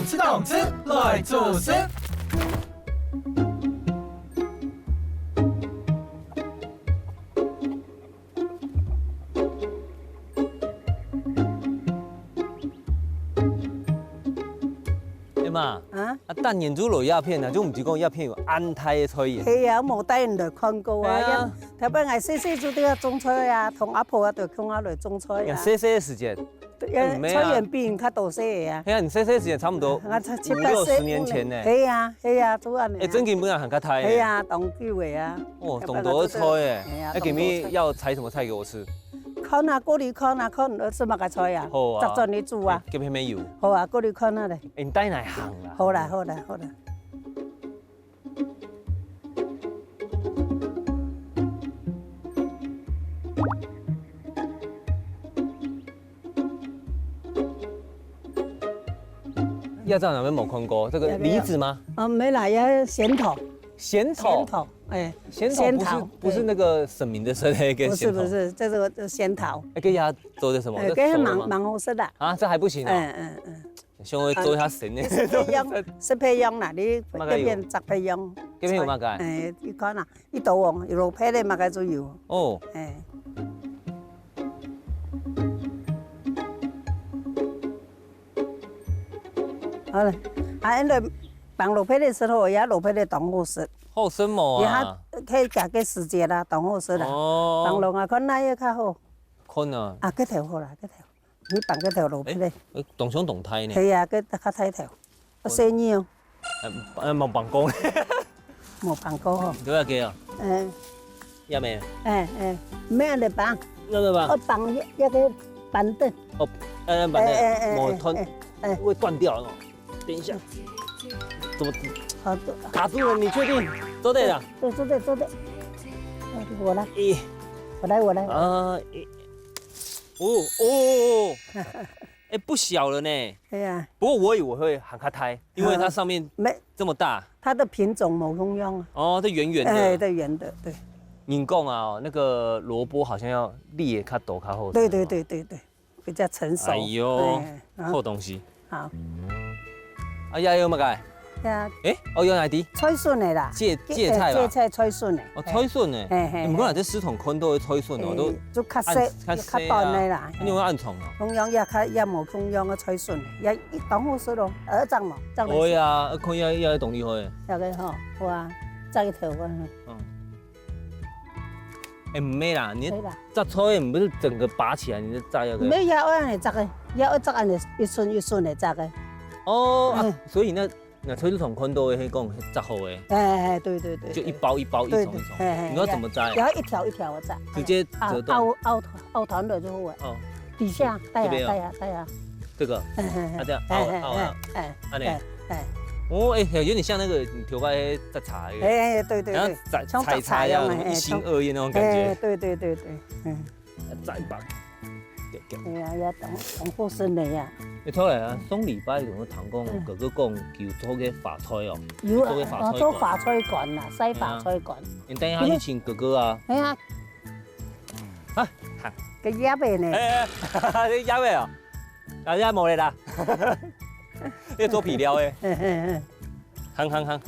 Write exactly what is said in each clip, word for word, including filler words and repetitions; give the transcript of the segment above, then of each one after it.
吃东吃，来做事。哎妈，啊？啊，但眼珠落叶片啊，就毋知讲叶片有恁大个菜园。係啊，無帶人來看過啊。係啊。頭擺𠊎細細就在遐種菜啊，同阿婆啊，就共下來種菜啊。細細个時節， 對，嗯，毋係啊。菜園比人較多細个啊。係啊，你細細時間差不多啊，七八歲五六十年前呢。係啊，係啊，就恁樣啊。哎，真經本來還較大呢。係啊，當久个啊。哦，當多个菜哎。係啊，哎，今日要採什麼菜給我吃？看啊，過來看啊，看你愛食麼个菜啊？好啊。再轉你煮啊。哎，這片沒有。好啊，過來看啊咧。哎，你帶來行啦。好啦，好啦，好啦。 葉子哪邊沒看過？這個梨子嗎？哦，沒啦，也仙桃。仙桃？仙桃，哎，仙桃不是，仙桃，不是那個神明的神那個仙桃。不是，不是，這是仙桃。哎，這葉做的什麼？哎，這熟了嗎？這蠻，蠻好食的。啊，這還不行哦。嗯，嗯，嗯。 想愛做一下神呢。啊，你食培養，食培養啦，你麼个有？這片摘培養。這片有麼个？哎，你看啊，一斗哦，有蘿蔔个麼个都有。哦。哎。好了，啊，因為放蘿蔔个時候，也蘿蔔个當好食。好食無啊？也還可以加個時節啦，當好食啦。哦。放落啊，看哪個較好。看啊。啊，這頭好啦，這頭。 你放這頭蘿蔔咧？哎，哎，當像當大呢。係啊，這較大頭。啊，細義哦。哎，哎，無放過。無放過吼。你都要給啊？嗯。要沒？哎，哎，毋免恁樣放。要不要？哦，放一，一個板凳。哦，哎，板凳，哎，哎，哎，無斷，哎，哎。會斷掉哦。等一下。怎麼好，對。卡住了？你確定？做得啦。對，做得，做得。哎，我來。咦。我來，我來。啊，咦。 哦，哦，哦，哦。哎，不小了呢。對啊。不過我以為會還較大，因為它上面啊，沒，這麼大。它的品種無共樣啊。哦，這圓圓的。哎，對，圓的，對。人講啊，哦，那個蘿蔔好像要裂較多較好。對，對，對，對，對，比較成熟。哎喲，哎，啊。好東西。 好。啊，也有麼个？呀。誒，哦，有哪滴？菜筍个啦。芥，芥菜啦。芥菜菜筍个。哦，菜筍个。嘿，嘿，誒，毋過啊，嘿。這食堂看到个菜筍哦，哎，都就較細，暗，較細啊。較短个啦。你有暗藏哦？共樣也較，也無共樣个菜筍个，也一當好食咯。呃，長嘛，長來食。會啊，看也，也當厲害。大概吼，有啊，摘一頭啊。嗯。 哎，毋係啦，你可以啦。摘菜毋係整個拔起來，你就摘那個。毋係，也愛恁樣摘个，也愛摘恁樣一筍一筍个摘个。哦，啊，嗯。所以那，那菜市場看到的，那講摘好的，哎，哎，哎，對，對，對，就一包一包，一叢一叢，對，對，哎，哎，你要怎麼摘？也要一條一條的摘。直接折斷。啊，拗，拗，拗斷了就好了。哦。底下，帶啊，這邊哦。帶啊，帶啊。 這個，哎，哎，哎，啊，這樣，哎，哎，拗啊，哎，哎，按呢。哎，哎。哦，哎，有點像那個你頭髮那些摘茶那個，哎，哎，對，對，然後採，對。像採茶一樣，採茶一樣，哎，一心二意那種感覺。哎，對，對，對，對，嗯。再一把。對，對。哎呀，要等，等過生了呀。哎，後來啊，上禮拜有人談講，嗯。哥哥講，有做个花菜哦，有啊，做个花菜館。哦，做花菜館啦，曬花菜館。哎呀。你等一下去請哥哥啊。哎呀。啊，哈。个葉子呢？哎，哎，這葉子哦。 啊，這無咧啦。這做肥料的。嘿，嘿，嘿。行，行，行。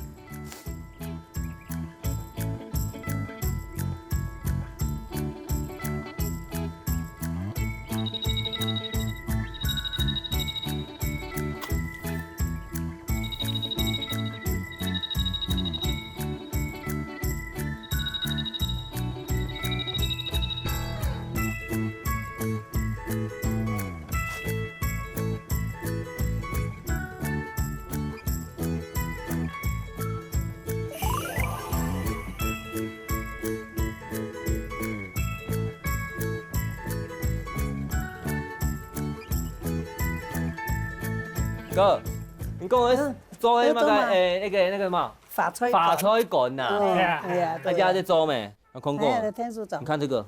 哥，你講的，嗯，做那個，哎，做麼个？哎，那個，那個什麼？花菜館。花菜館吶。哦，哎呀，哎呀，對啊。大家在做沒？有看過？哎呀，天使長。你看這個，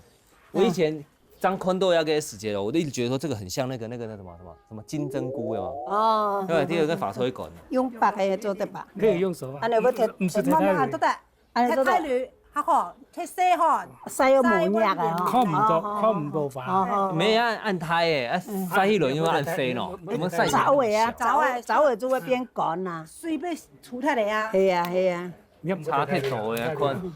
我以前 正看到那個時節了，我就一直覺得說這個很像那個，那個，那什麼，什麼，什麼金針菇，有嗎？哦。對，第二個法推館。用白的做得吧？可以用手吧？啊，你不提，毋使提太遠。慢慢啊，做得，啊，你做得。太太遠，較好，忒細吼，細又無影啊，吼。看毋到，哦，哦，看毋到吧？哦，哦。無啊，恁大个，啊，嗯。曬起來又恁細喏，嗯。𠊎等曬。燥个啊，燥个，燥个就會變乾啊。水被除忒个啊。係啊，係啊。你看差忒多个啊，看。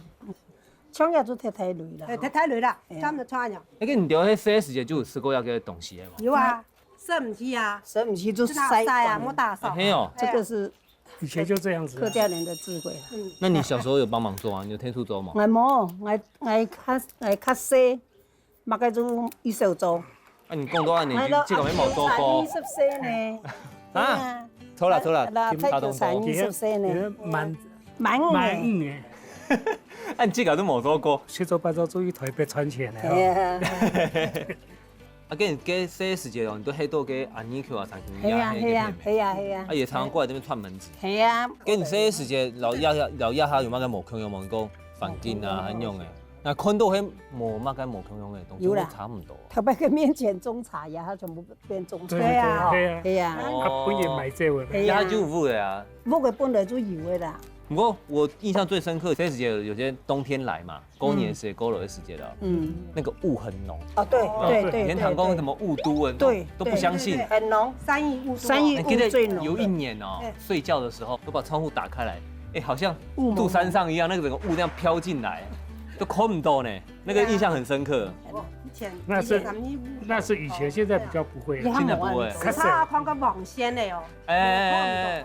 像也就忒大蕊啦。哎，忒大蕊啦，哎呀。差不多差樣。哎，該你兜該細个時節就有食過該个東西个無？有啊，食毋去啊。食毋去就曬乾。真的好曬啊，莫打掃。哎，係哦。這個是以前就這樣子啊。客家人的智慧。嗯。那你小時候有幫忙做嗎？你有𢯭手做嗎？𠊎無，𠊎，𠊎較，𠊎較細，麼个就一手做。啊，你講到恁樣，你這個沒有做過。三十歲呢。啊？對啊。錯了，錯了。啦，太久三十歲呢。你看蠻，蠻硬的。蠻硬的。啊，你這個都沒做過。七做八做，出去台北賺錢的哦。哎呀。 啊，該你該細个時節哦，你都歇到該阿二舅啊、三舅啊，係啊，該，係啊，該片咩？係啊，係啊。啊，也常常過來這邊串門子。係啊。該你細个時節，摎這下，摎這下有麼个無共樣無？你講環境啊，恁樣个。那看到該無麼个無共樣个東西，有啦。都差不多。頭擺个面前種茶葉，它全部變種茶。對，對啊。對啊。係啊。哦。啊，本來買這位。係啊。這下就有个啊。屋个本來就有个啦。不過我印象最深刻，細个時節有，有些冬天來嘛， 過年時節、過年个時節了，嗯。那個霧很濃。哦，對，哦，對，對。對，對，以前常講什麼霧都，對，都不相信。對，對，對，很濃。三義霧都。三義霧最濃的。你記得有一年哦，對。睡覺的時候，我把窗戶打開來，哎，好像霧濛濛。住山上一樣，那個整個霧這樣飄進來，都看不到呢。那個印象很深刻。對啊。以前，那是，以前三義霧。那是以前，現在比較不會了。現在不會。你看我，你看啊，看個網線的哦。哎，哎，哎，哎。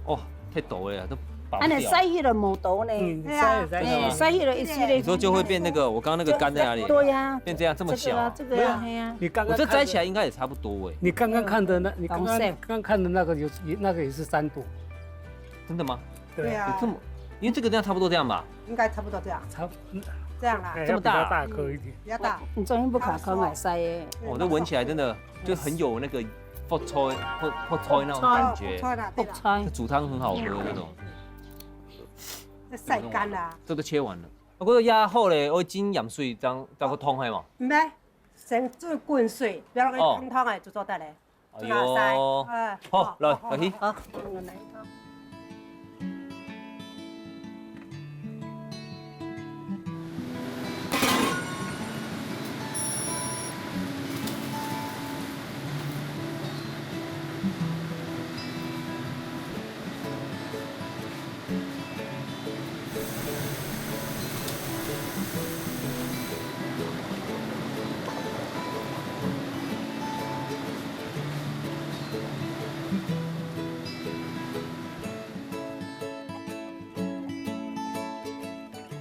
哦，忒大了，都拔不掉。恁樣曬起來無毒呢。嗯，對啊。曬，曬起來。哎，曬起來一系列。你說就會變那個，我剛剛那個乾在哪裡？對呀。變這樣，這麼小啊？這個啊，這個啊，沒有。嘿呀。你剛剛看的，我這摘起來應該也差不多欸。你剛剛看的那，你剛剛，紅色。剛剛看的那個有，也，那個也是三朵。真的嗎？對。對啊。有這麼，因為這個這樣差不多這樣吧？應該差不多這樣。差不，嗯。這樣啦。哎，這麼大啊？要比較大顆一點。比較大。你昨天不卡康來曬耶？哦，這聞起來真的 就很有那個福菜，福，福菜那種感覺。哦，福菜啦，對啦。福菜。煮湯很好喝的那種。這曬乾啦。這都切完了。啊，毋過這下好咧，愛浸鹽水，正，正去燙係無？毋係，先煮滾水，不要讓它哦。湯湯欸，就做得咧。哎喲。就拿來曬。哎，好，好，來，好，來去。好，好，好。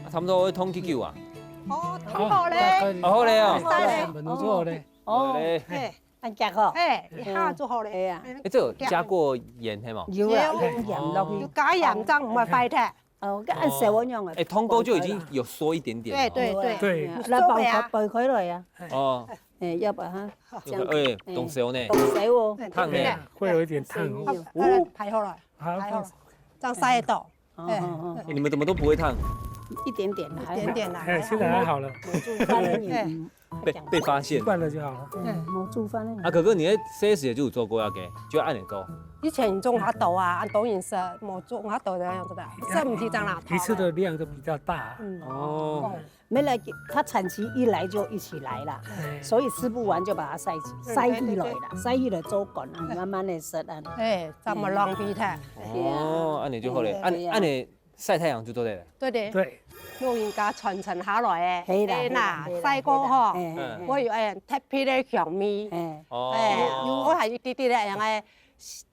啊，差不多愛燙幾久啊？哦，燙好咧。哦，好咧哦。好咧。哦。好咧。嘿。恁遽吼？嘿，一下就好咧。嗯。係啊。欸，這有加過鹽係無？有啊，有。用鹽落去。有加鹽，正毋會壞忒。哦，該恁燒个樣啊。欸，燙過就已經有縮一點點了。對，對，對。對。來，爆開，爆開來啊。哦。欸，要把它這樣，欸，欸，當燒呢。當燒哦。燙呢。會有一點燙哦。欸，哦。排好了，好，排好了，這樣曬得到。 哦，欸，哦，哦。你們怎麼都不會燙？一點點啦，一點點啦，欸，現在還好了。還好。煮飯了，欸。嗯，被，被發現。習慣了就好了。嗯，無煮飯了。啊，哥哥，你在細時節就有做過該个，就恁樣做。以前種較多啊，恁多人食，無種較多這樣子的，食毋起這樣啦。一次的量就比較大。嗯。哦。哦。沒來，他產期一來就一起來了，欸。所以吃不完就把它曬起，嗯，曬起來了，對，對，對。曬起來做乾啊，慢慢的食啊。欸，這麼浪費忒。 哦，恁樣就好咧。對啊，對啊。恁，恁樣曬太陽就做得了。對的。對。老人家傳承下來的，係啦，係啦，係啦，係啦，曬過吼，係啦，係啦。嗯。會有，欸，特別的香味。係。哦。欸，有，有，還有一滴滴的，恁樣个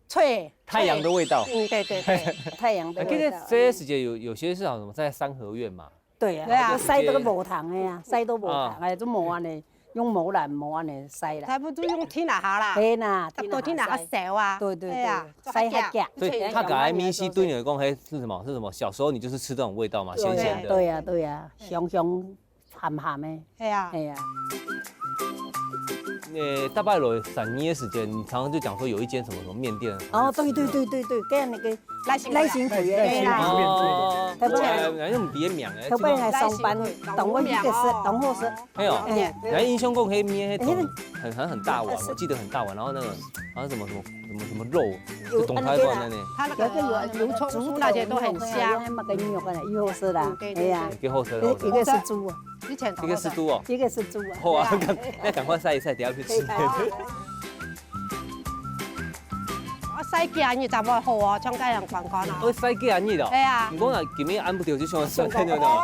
脆，太陽的味道。脆。嗯，對，對，對。太陽的味道。欸，其實這些時節有，有些是好像什麼在三合院嘛， 對啊，對啊。就曬到無通个啊，曬到無通个，啊。就無恁樣，用毛蘭無恁樣曬啦。差不多用天下下啦，係啦，差不多天下下曬。天下下燒啊。對，對，對，係啊，曬較遽。所以客家个米粉對你來講，嘿，是什麼？是什麼？小時候你就是吃這種味道嘛，對，鹹鹹的。對啊，對啊，香香鹹鹹的。係啊。係啊。欸，大概有三年的時間，你常常就講說有一間什麼什麼麵店。哦，對，對，對，對，對，跟那個 來新來新開个，係啦。哦，頭擺，哎，哎，毋知个名欸，頭擺𠊎上班，這個當好食，當好食。哎喲，欸。哎，印象講彼面彼種很，很，很大碗，我記得很大碗，然後那個好像什麼什麼什么什么肉，就懂它不呢？它那个有个有有猪头那些都很香。有那个肉啊，有好吃啦，嗯，对，哎呀，对，对。一个好吃的，好吃的。一个是猪啊，一个是猪啊。一个是猪啊。一个是猪啊。好啊，对啊。那赶快晒一晒，等下去吃。可以啊。啊，晒幾日就會好哦，像這樣光光啊。哦，晒幾日哦？對啊。毋過啊，今日暗晡頭就想晒，對不對？哦，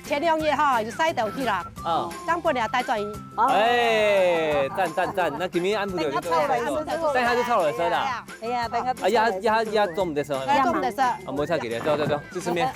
前兩日哈，就晒到去啦。啊。將本來帶轉去。哎，讚讚讚！那今日暗晡頭就對了，等下就臭了，是啦。哎呀，等下啊，也也也做毋得食。也做毋得食。啊，無要緊的，走走走，去吃麵。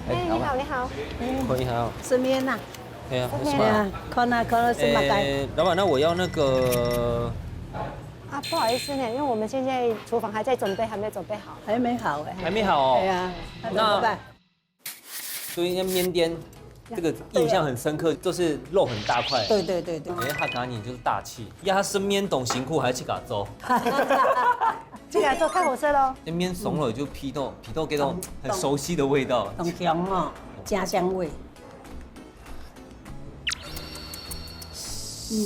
哎，你好，你好。你好。吃麵呐？哎呀，吃麵啊，看啊，看啊，是麼个？哎，老闆，那我要那個啊，不好意思呢，因為我們現在廚房還在準備，還沒有準備好。還沒好哎。還沒好哦。哎呀，那怎麼辦？那對，因為麵店這個印象很深刻，就是肉很大塊。對對對對。哎，客家人就是大氣，呀，佢食麵當辛苦，還自家做。自家做較好食咯。這麵熟了就鼻到，鼻到這種很熟悉的味道。當香哦，家鄉味。嗯。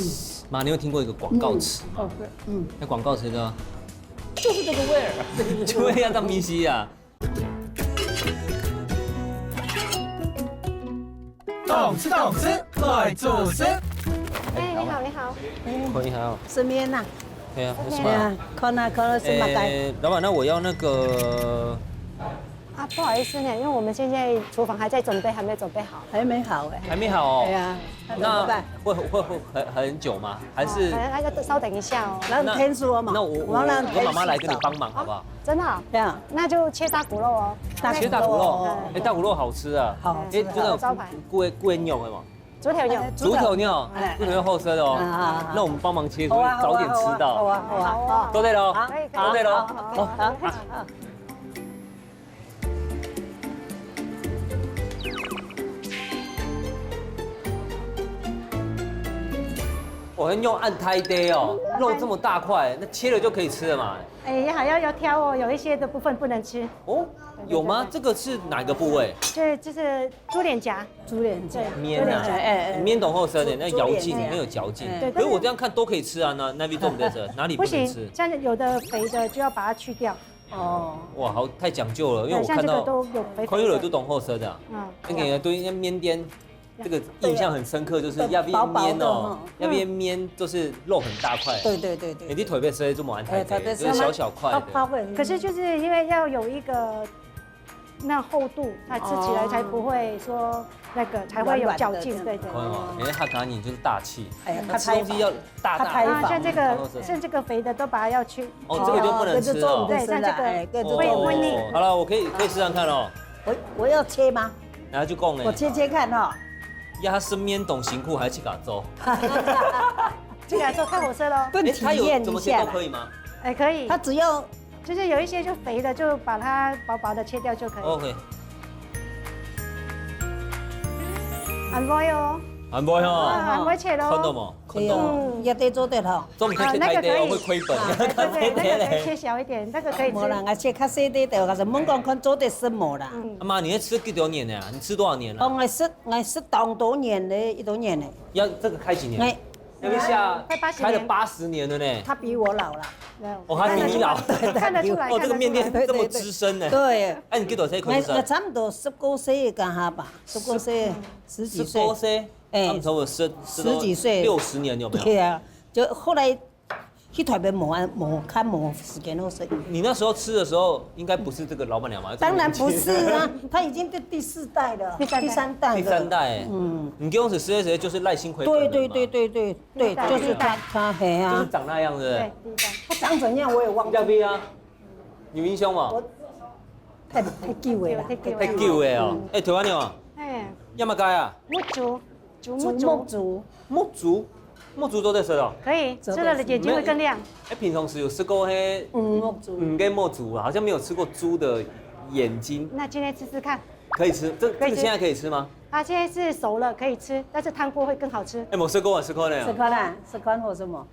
媽，你有聽過一個廣告詞嗎？嗯，哦，對，嗯。那廣告詞叫就是這個味兒。就會要當米西啊。動次動次來做事。哎，你好，你好。你好。吃麵呐？對啊，吃麵。對啊，看啊，看啊，是麼个？哎，老闆，那我要那個啊，不好意思呢，因為我們現在廚房還在準備，還沒有準備好。還沒好哎。還沒好哦。對啊，那怎麼辦？會會會很很久嗎？還是哦，可能那個稍等一下哦。讓天數嘛，那我我我讓天數我媽媽來跟你幫忙好不好？這樣。對啊。那就切大骨肉哦。大骨肉。切大骨肉，哦。哎，大骨肉好吃啊。好吃啊。哎，這個招牌。豬的，豬的肉的嘛。豬頭肉。哎，豬頭肉，哎。豬頭肉好吃的哦。啊啊啊。那我們幫忙切，好啊，早點吃到。好啊，好啊，好啊。好啊。都對了哦。好，可以，可以。都對了哦。好，好，好。好。 我很用按太低哦，肉這麼大塊，那切了就可以吃了嘛。哎，還要，要挑哦，有一些的部分不能吃。哦，有嗎？這個是哪個部位？對，就是豬臉頰。豬臉頰。對，面啊，豬臉頰，哎，哎。面當好食的，那咬勁，豬臉頰。很有嚼勁。哎。對，可是我這樣看都可以吃啊，那，那邊都不能吃，哪裡不能吃？不行，像有的肥的就要把它去掉。 哦。哇，好，太講究了，因為我看到對，像這個都有肥肥的。看起來就當好食的啊。嗯。那個對於麵店，這個印象很深刻，就是那邊麵哦，薄薄的哈。那邊麵就是肉很大塊。對對對對。你在台北食就無恁大塊，哎，台北食就是小小塊的。薄薄的。可是就是因為要有一個那厚度，它吃起來才不會說那個，才會有嚼勁，軟軟的這樣。對對。哦，人家客家人就是大氣，哎呀，那吃東西要大大方。啊，像這個，像這個肥的都把它要去 哦，這個就不能吃哦。哦，這就做毋得食啦，對，像這個哎，這就做毋得食。哦，好了，我可以，可以試試看哦。我，我要切嗎？然後就講呢。我切切看哈。呀，佢食麵當辛苦，還自家做。自家做較好食咯。哎，他有怎麼切都可以嗎？哎，可以。他只要就是有一些就肥的，就把它薄薄的切掉就可以。OK。很會哦。很會哦。啊，很會切咯。看到無？ 看到嗎？對哦，也得做得吼。做毋得切太多哦，啊，那個可以。會虧本。啊，對，那個可以切小一點，那個可以吃。無啦，𠊎切較細滴就，𠊎就問講看做得食無啦。嗯。阿媽，你愛吃幾多年了呀？你吃多少年了？哦，𠊎食，𠊎食當多年了，一多年了。要這個開幾年？哎。那個下快八十年。開了八十年了呢。他比我老啦。沒有。哦，他比你老。看得出來，哦，這個麵店這麼資深呢。對，對，對。對。哎，你幾多歲開始食？𠊎，𠊎差不多十九歲該下吧，十九歲，十幾歲。十九歲？ 哎，他們差不多十，十幾歲。六十年有沒有？對啊，就後來去台北無啊，無，較無時間好食。你那時候吃的時候，應該不是這個老闆娘吧？當然不是啊，她已經是第四代了，第三代。第三代了。第三代。嗯。你跟我說十歲就是賴幸輝本人嘛？對對對對對對，第一代。就是她，她，嘿啊。就是長那樣，是不是？對，第一代。她長怎樣我也忘記。要不要？有印象嗎？我太，太久了啦。太久了。太久了哦。嗯。哎，台灣人啊，哎。要麼該啊？我煮。竹木竹。木竹，木竹做得食哦。可以，做得吃了眼睛会更亮。哎，平常时有吃过黑嗯，木竹。嗯，跟木竹啊，好像没有吃过猪的眼睛，那今天吃吃看，可以吃。这可以吃这个现在可以吃吗？它现在是熟了，可以吃，但是汤锅会更好吃。哎，我吃过，吃过呢。吃看啊，吃看好什么？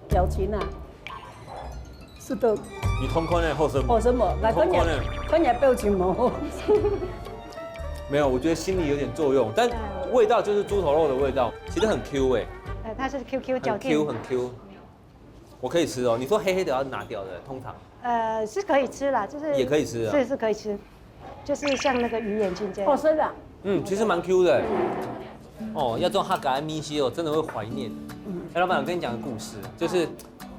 表情啊，是的，你通关的后生好什么？来看你好看欸，看你表情冇？没有，我觉得心里有点作用，但味道就是猪头肉的味道，其实很 Q 哎，呃，它是 Q Q 很 嚼劲 Q 很 Q。我可以吃哦，你说黑黑的要拿掉的，通常呃，是可以吃啦，就是也可以吃啊是是可以吃，就是像那个鱼眼睛这样。好吃的。嗯，其实蛮 Q 的。哦，要做哈嘎 M C 哦，真的会怀念。哎，老板，我跟你讲个故事，就是，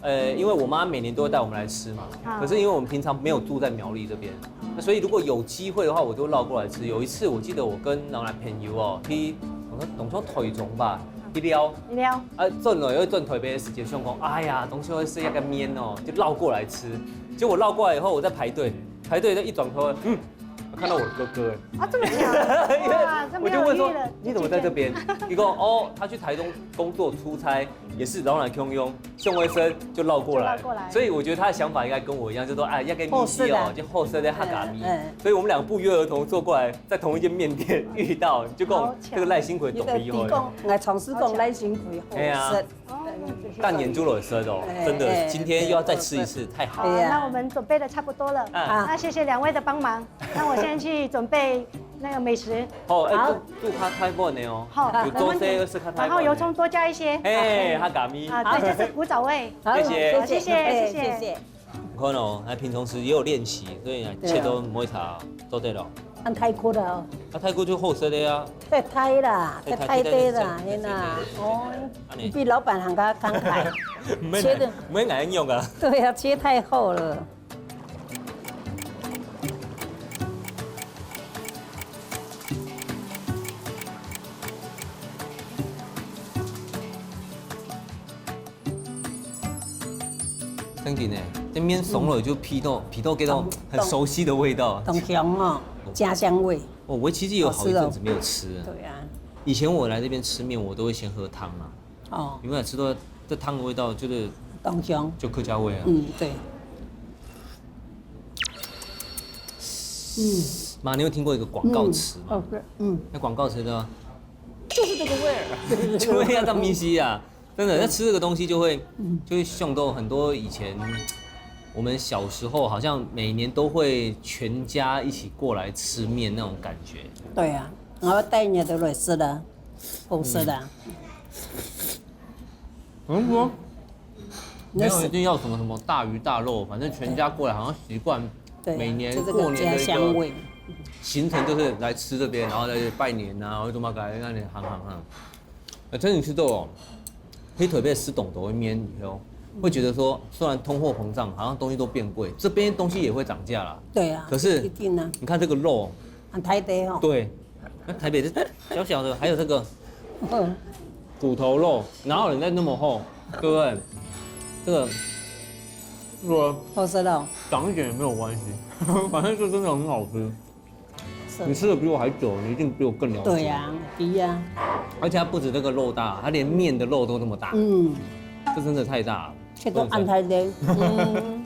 呃，因为我妈每年都会带我们来吃嘛，啊可是因为我们平常没有住在苗栗这边，那所以如果有机会的话，我就绕过来吃。有一次我记得我跟老男朋友哦，去，我说等说台中吧，去撩。一撩，啊，转了又转台北的时间，想讲，哎呀，东西会吃那个面哦，就绕过来吃。结果绕过来以后，我在排队，排队就一转头，嗯，我看到我的哥哥哎，啊，这么巧，哇，这么我就问说有意义了。你怎么在这边？一个哦，他去台中工作出差，也是老来共样，向威生就绕过来，就绕过来所以我觉得他的想法应该跟我一样，就说哎，要跟好你西哦吃的，就好食的哈嘎咪，嗯嗯所以我们两个不约而同坐过来，在同一间面店遇到，就跟我好巧这个赖心鬼你个懂了以后比。讲，我尝试讲来辛苦，哎呀好吃。哦，大年猪肉也吃的哦，哎真的，哎今天又要再吃一次，太好了。好，哎呀那我们准备的差不多了，啊那谢谢两位的帮忙，那我现在去准备那个美食。哦，哎，好祝祝他太棒了哦，好有做这个是看太棒了。然后油葱多加一些。哎，哈嘎咪，啊，对，这是古早味。好，谢谢谢谢，谢谢谢谢谢谢。你看哦，他平常时也有练习，所以切都不会差，做对了。按太苦了哦，啊，太过就好食的呀，太太啦，太太太的啦，太天哪，太哦，太你比老板还要慷慨。没切的没哪样用啊。对啊，切太厚了。真的呢，这面松了就鼻到鼻到给到很熟悉的味道。同香哦，家乡味。哦，我其实有好一阵子没有吃了。对啊，以前我来这边吃面，我都会先喝汤啊，哦，因为吃到这汤的味道就是同香。就客家味啊。嗯，对。妈，你有听过一个广告词吗？哦，对，嗯，那广告词呢，就是这个味儿，就会要到米西啊。真的，那吃这个东西就会，就会想到很多以前我们小时候好像每年都会全家一起过来吃面那种感觉。对啊，然后带你的来吃的，好吃的。嗯，我没那是有一定要什么什么大鱼大肉，反正全家过来好像习惯对啊，每年就这个过年的一个家乡味。行程就是来吃这边，然后再去拜年啊，或者干嘛干嘛，那里行行行。呃，真的吃到哦，黑腿被吃懂都会面以后，会觉得说，虽然通货膨胀，好像东西都变贵，这边东西也会涨价啦。对啊，可是一定啊，你看这个肉，很台北哦。对，那台北是小小的，还有这个骨头肉，哪有人在那么厚？对不对？这个我好吃了。长一点也没有关系，反正就真的很好吃。是你吃的比我还久，你一定比我更了解。对呀，对呀，而且它不止这个肉大，它连面的肉都这么大，嗯，这真的太大了。这个安排的，嗯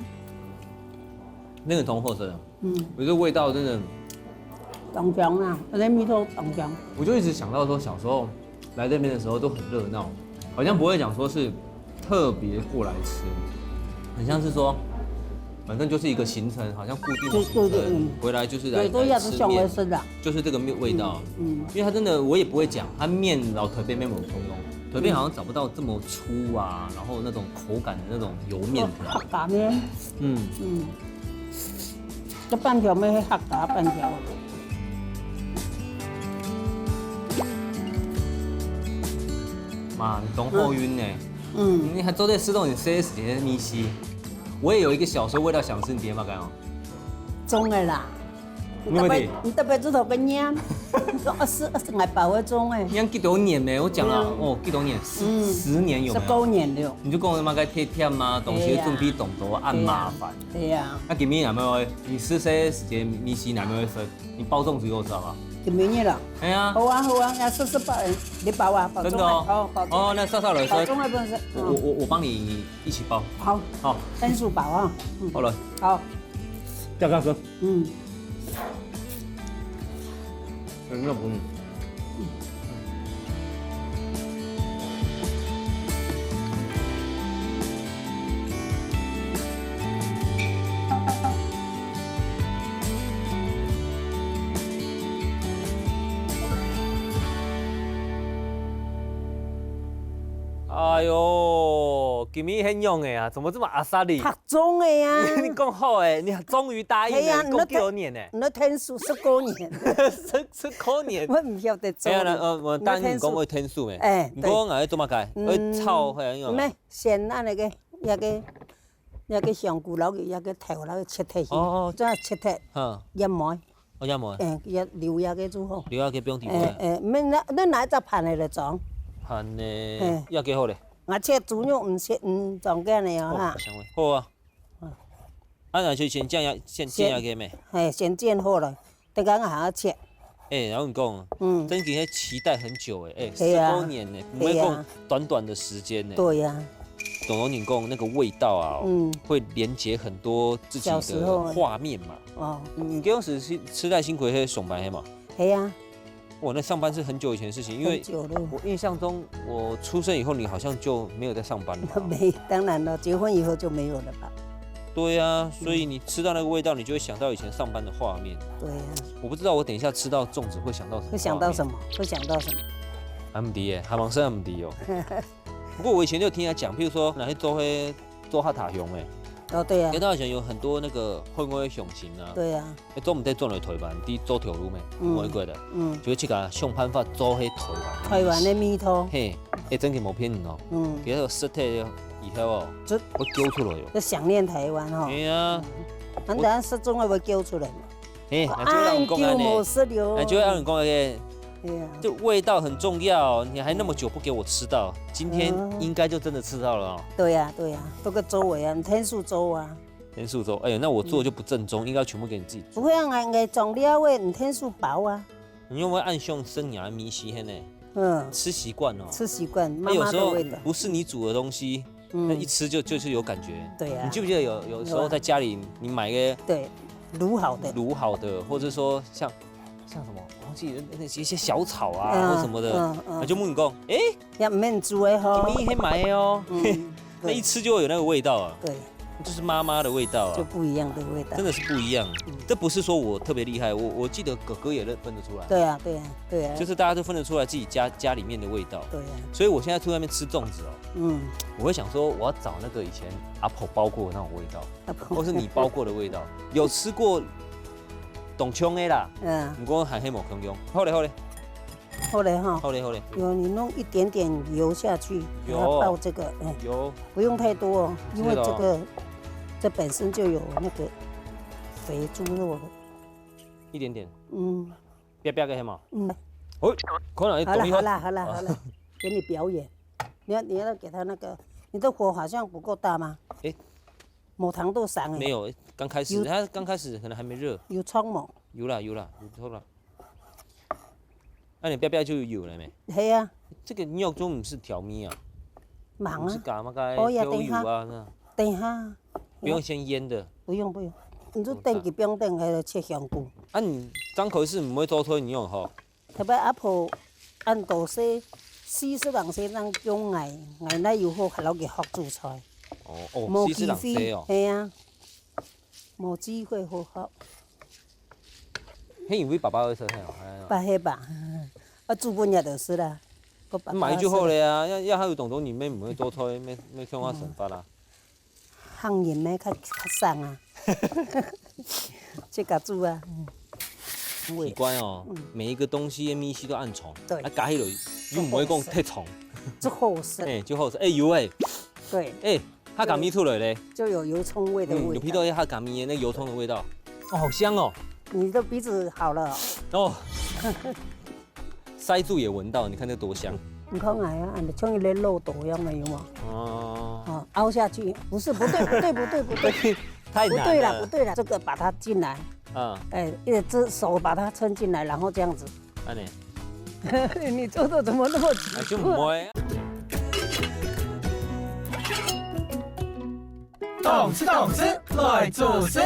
那个同货色，嗯，我觉得味道真的，同香啊，那味道同香。我就一直想到说，小时候来这边的时候都很热闹，好像不会讲说是特别过来吃，很像是说，反正就是一个行程，好像固定的行程，对对对嗯回来就是来对，都要是像我来吃面，吃的。就是这个面味道。嗯，因为它真的我也不会讲，它面老特别没有通用，特别好像找不到这么粗啊，然后那种口感的那种油面。客家面，嗯，嗯，这半条面是客家半条。妈，你懂后晕呢。嗯，你还坐在吃东西，谁时间的米西？我也有一个小时候味道想吃，你点嘛干哦。中的啦。没问题你特别你特别指头跟烟，你講二十，二十，𠊎包个種个。你看幾多年呢？我講了，對啊。哦，幾多年，十，嗯，十年有沒有？十多年了。你就講什麼該貼貼嘛，東西準備懂得，對呀。恁麻煩。對呀。那今晡日有沒有？你食飯時間，你是哪沒有分？你包粽子給我吃好不好？今晡日了。哎呀。好啊，好啊，那試試包，你包啊，包粽啊，真的哦。哦，包粽啊。哦，那笑笑來說，包粽啊，不能吃。我，我，我，我幫你一起包。好。好。分手包啊。嗯。好了。好。掉下去。 嗯。哎，那不是。哎喲，今晡日恁樣个啊，怎麼這麼阿莎力？ 種个啊。你講好欸，你終於答應了，係啊，你講幾多年呢？你都天數十過年。十，十過年。我毋曉得做。哎呀，那，呃，我答應你講會天數咩？哎，你講𠊎愛做麼个？嗯，愛炒，還有咩？先按那個，那個，那個香菇摎佢，那個頭摎佢切忒去，哦，哦。再切忒，哈。一模。哦，一模。哎，一留一個就好。留一個放底下。哎，哎，沒，那，那拿一隻盤來裝。盤呢？哎。也幾好咧。 𠊎切豬肉毋切，毋裝个呢哦，哈。哦，香味。好啊。嗯。啊，那就先煎一下，先煎一下个咩？嘿，先煎好了，等下還要切。哎，然後你講，嗯。真的期待很久哎，哎，對啊。十多年呢，不會講，對啊。短短的時間呢。對呀。懂懂你講那個味道啊，嗯。會連接很多自己的小時候啊。畫面嘛。哦。你，你當時是，是在辛苦那些上班的嘛？對呀。 哇，那上班是很久以前的事情，因為很久了。我印象中，我出生以後，你好像就沒有在上班了吧？沒，當然了，結婚以後就沒有了吧。對啊，所以你吃到那個味道，你就會想到以前上班的畫面。對啊。我不知道我等一下吃到粽子會想到什麼畫面。會想到什麼？會想到什麼？還毋知耶，還蠻深還毋知哦。不過我以前就聽人家講，譬如說，拿去做伙，做客家鄉欸。哦，對啊。客家鄉有很多那個海外的鄉親啊。對啊。 欸，做毋得轉來台灣，在做頭路咩？嗯。外國个。嗯。就去共想辦法做彼台灣个味緒。台灣个味道。嘿，欸，真个無騙你哦。嗯。其實食忒以後哦，這會噭出來哦。就想念台灣吼。嘿啊。嗯。啊，等下食粽仔會噭出來嘛。嘿，𠊎就會恁樣講恁呢。恁久無食了。𠊎就會恁樣講个。對啊。就味道很重要，你還那麼久不給我吃到，今天應該就真的吃到了哦。嗯。對啊，對啊，這個週圍啊，天數週啊。 天數週，哎呀，那我做就不正宗，應該全部給你自己做。不會啊，𠊎，𠊎裝料个，你天數包啊。你有沒有恁樣食若个味緒呢？嗯。吃習慣哦。吃習慣，媽媽的味道。那有時候不是你煮的東西，嗯。那一吃就，就是有感覺。對啊。你記不記得有，有時候在家裡，有啊。你買個對，滷好的。滷好的，或者說像，像什麼，我忘記了，那些，一些小炒啊，嗯，或什麼的，嗯，嗯。啊，就問你講，欸， 也毋免煮个吼。今晡日買个哦。嗯，那一吃就會有那個味道啊。對。就是媽媽的味道啊。就不一樣的味道。真的是不一樣。嗯。這不是說我特別厲害，我，我記得哥哥也認，分得出來。對啊，對啊，對啊。就是大家都分得出來自己家，家裡面的味道。對啊。所以我現在出去外面吃粽子哦，嗯。我會想說我要找那個以前阿婆包過的那種味道，阿婆。或是你包過的味道。有吃過當像个啦，嗯。毋過還係無共樣。好咧，好咧。 好了哈。好嘞，好嘞。有，你弄一點點油下去，有。然後爆這個，嗯，有。不用太多哦，因為這個，是哦。這本身就有那個肥豬肉了。一點點。嗯。煸煸个係嘛？嗯。哦，可能好了，好了，好了，好了，給你表演。你要，你要給它那個，你的火好像不夠大嗎？誒。無通到上誒。沒有，剛開始，有，它剛開始可能還沒熱。有衝無？有啦，有啦，有衝啦。 那你煸煸就有了沒？係啊。這個肉中毋係調味啊？毋係加麼个哦呀，豆油啊，等一下。那等一下。不用先醃的。不用，不用，你就等佢放等，還要切香菇。啊，你張口是毋會做菜，你用吼？特別阿婆恁多歲，四十零歲正用𠊎，𠊎哪有好摎佢學煮菜？哦，哦，無機會，四十零歲哦。係啊。 無機會好好。係因為爸爸會做菜哦，哎呀。爸係吧？啊，煮分也就是啦。我爸爸買就好了呀，要，要還有當多人毋會做菜，毋會，毋會共下生活啦。行人咩較，較省啊。自家煮啊。嗯。奇怪哦，嗯。每一個東西个味緒都恁重，對。啊，加起來又毋會講忒重。足好食。哎，就好食。哎，有哎。對。哎， 客家味出來咧。就有油蔥味的味道。嗯，有鼻到一下客家味的那油蔥的味道。哦，好香哦。你的鼻子好了哦。哦，塞住也闻到，你看这多香。你看啊，啊，像一个漏斗一样的，有吗？哦。哦，凹下去，不是，不对，不对，不对，不对，太难了。不对了，不对了，这个把它进来，嗯。哎，一只手把它撑进来，然后这样子。按呢。你做的怎么那么奇怪？哎，就不会。动次动次来做事。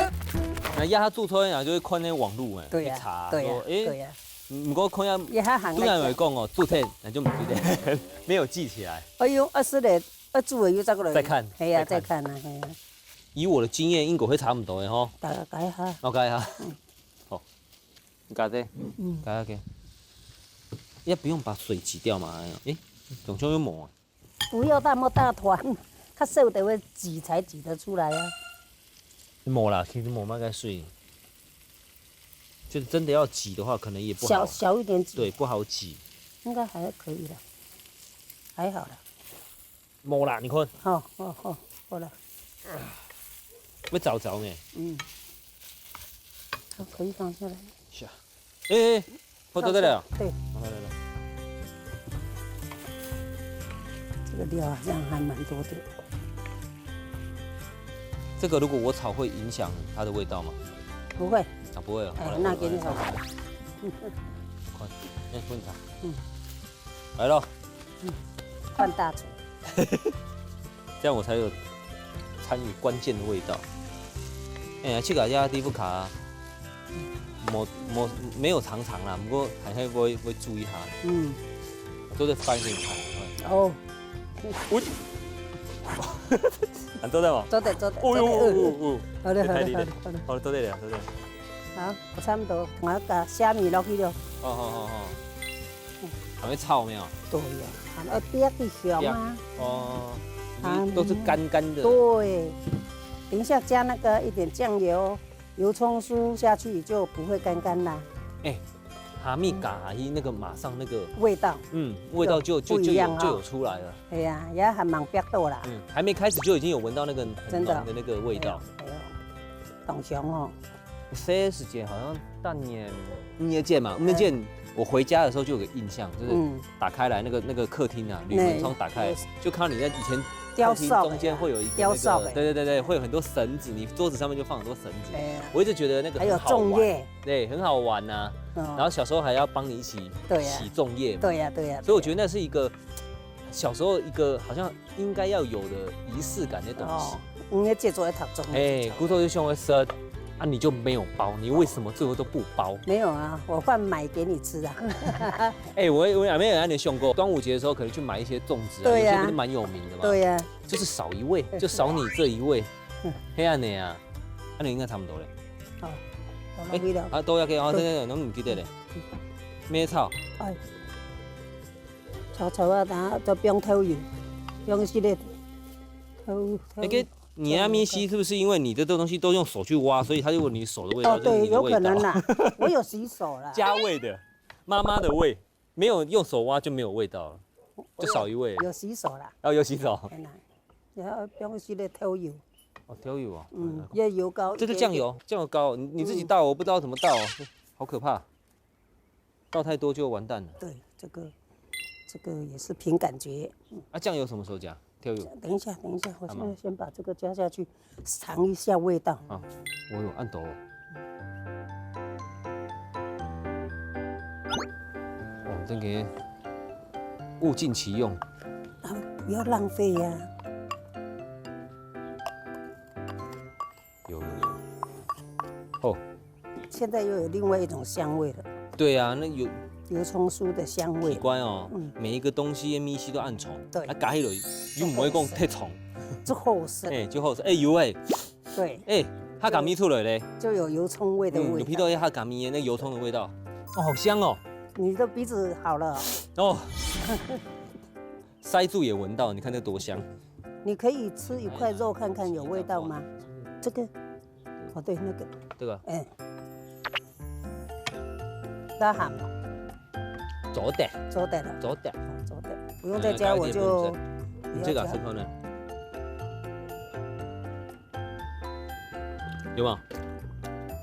那要他做菜啊，就会看那网路哎，对呀，去查说，对呀，哎，对呀。嗯，不过看一下，也还很，突然有人讲哦，做菜那就没有记起来。哎呦，二十嘞，二十了又这个了。再看，嘿呀，再看。再看啊，嘿呀。以我的经验，应该会差不多的吼。大概哈。OK哈。好，你搞这，嗯。搞这个，也不用把水挤掉嘛，哎呀，哎，总算有毛啊。 不要那么大团，它瘦的会挤才挤得出来啊。没啦，其实没那个水，就是真的要挤的话，可能也不好。小，小一点挤。对，不好挤。应该还可以了，还好了。没啦，你看。好，好，好，好了。会着着呢。嗯。好，可以放下来。是啊。哎，哎， 好，做得了。对。好，来，来，来。这个料好像还蛮多的。这个如果我炒，会影响它的味道吗？不会。啊，不会哦。哎，好了，那给你炒。我来炒。快，哎，分你尝。嗯。来了。嗯，换大厨。这样我才有参与关键的味道。哎呀，去搞一下地夫卡。 没，没，没有常常啦，不过还是会，会注意它。嗯。做得翻给你看。哦。喂。啊，做得吗？做得，做得，哦哟，做得，哦哟，哦哟。好了，好了，太厉害了。好了，好了。好了，做得了，做得了。好，我差不多，我要把虾米落去了。哦，好，好，好。嗯。还没炒没有？对呀，还要煸一下嘛。煸。哦。啊，都是干干的。对。等一下加那个一点酱油。 油葱酥下去就不会干干啦。哎，哈密嘎伊那个马上那个味道，嗯，味道就，就，不一样哦。就有，就有出来了。哎呀，也还蛮别多啦。嗯，还没开始就已经有闻到那个很，真的。浓的那个味道。哎呦，哎呦，当香哦。Saya姐好像大年五月节嘛，五月节，哎。我回家的时候就有个印象，就是嗯。打开来那个，那个客厅啊，旅门窗打开来，那就看到你在以前雕塑的呀，客厅中间会有一个那个，雕塑的。对，对，对，对，会有很多绳子，你桌子上面就放很多绳子。哎呀。我一直觉得那个很好玩。还有粽叶。对，很好玩呐。嗯。然后小时候还要帮你一起，对呀。洗粽叶嘛。对呀，对呀，所以我觉得那是一个小时候一个好像应该要有的仪式感的东西。哦，五月节就会读粽叶。哎，骨头就像会生，啊，你就没有包，你为什么最后都不包？没有啊，我饭买给你吃啊。哎，我，我也没有让你想过，端午节的时候可能去买一些粽子啊，对呀。有些不是蛮有名的吗？对呀。就是少一位，就少你这一位。黑暗的呀，那你应该差不多嘞。好，我哎，落去了。啊，都要给，哦，对，对，对，那你记得嘞。嗯。咩炒？哎，炒炒啊，然后再放豆油，放一些豆，豆那个你那咪西是不是因为你的这东西都用手去挖，所以它就闻你手的味道，哦，就是你的味道。对，有可能啦，我有洗手啦。加味的，妈妈的味。 没有用手挖就没有味道了，就少一味。有洗手啦。哦，有洗手。天哪，然后放一些豆油。哦，豆油哦。嗯，也油膏一点点。这是酱油，酱油膏，你，你自己倒，嗯。我不知道怎么倒哦，好可怕。倒太多就完蛋了。对，这个，这个也是凭感觉。啊，酱油什么时候加？ 豆油。等一下，等一下，我现在先把这个加下去，尝一下味道。啊，我有按到哦。哦，这个物尽其用。啊，不要浪费呀。有，有，有。哦， 现在又有另外一种香味了。对啊，那有，油葱酥的香味。奇怪哦，嗯。每一个东西的味道都不同。对。啊，加起来又不会讲忒重。就好吃。哎，就好吃。哎，有哎。对。哎，它甘味出来嘞。就有油葱味的味道。嗯，有鼻到一下甘味的那油葱的味道。哦，好香哦。你的鼻子好了。哦。塞住也闻到，你看这多香。你可以吃一块肉看看有味道吗？这个 哦，对，那个，这个。哎，那好，做得，做得了，做得。做得，不用再加，哎，我就，你这个吃看呢？有没有？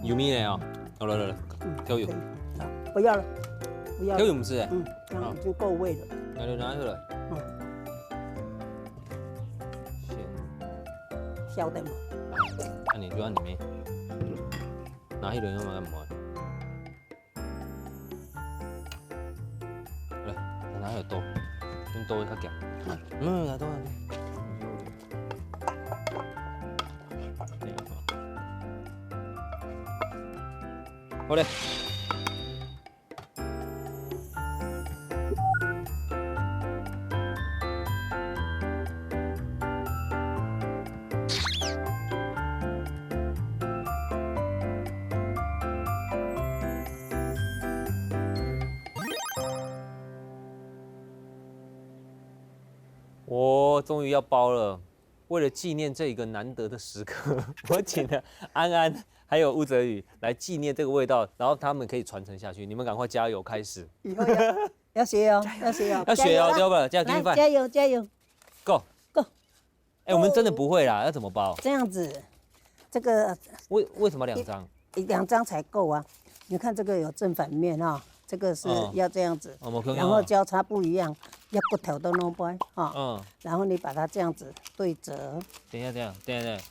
有味道哦。好了，来，来，嗯，加油。可以，好，不要了。不要了。可以，我们吃欸。嗯，这样已经够味了。那就拿出来。嗯。先。小的嘛。啊，你就让你妹拿一轮用干嘛？来，拿有刀，用刀一下夹。嗯，拿刀。好嘞。 我终于要包了。为了纪念这一个难得的时刻，我请了安安还有吴泽宇来纪念这个味道，然后他们可以传承下去。你们赶快加油，开始。以后要，要学哦，要学哦，要学哦，加油啦。对吧？加油，来，加油，加油。Go。Go。哎，我们真的不会啦，要怎么包？这样子，这个为，为什么两张？一，两张才够啊。你看这个有正反面哈，这个是哦。要这样子，哦，我看看哦。然后交叉不一样，要骨头都弄不开哈。嗯。然后你把它这样子对折。等一下，等一下，等一下，等一下，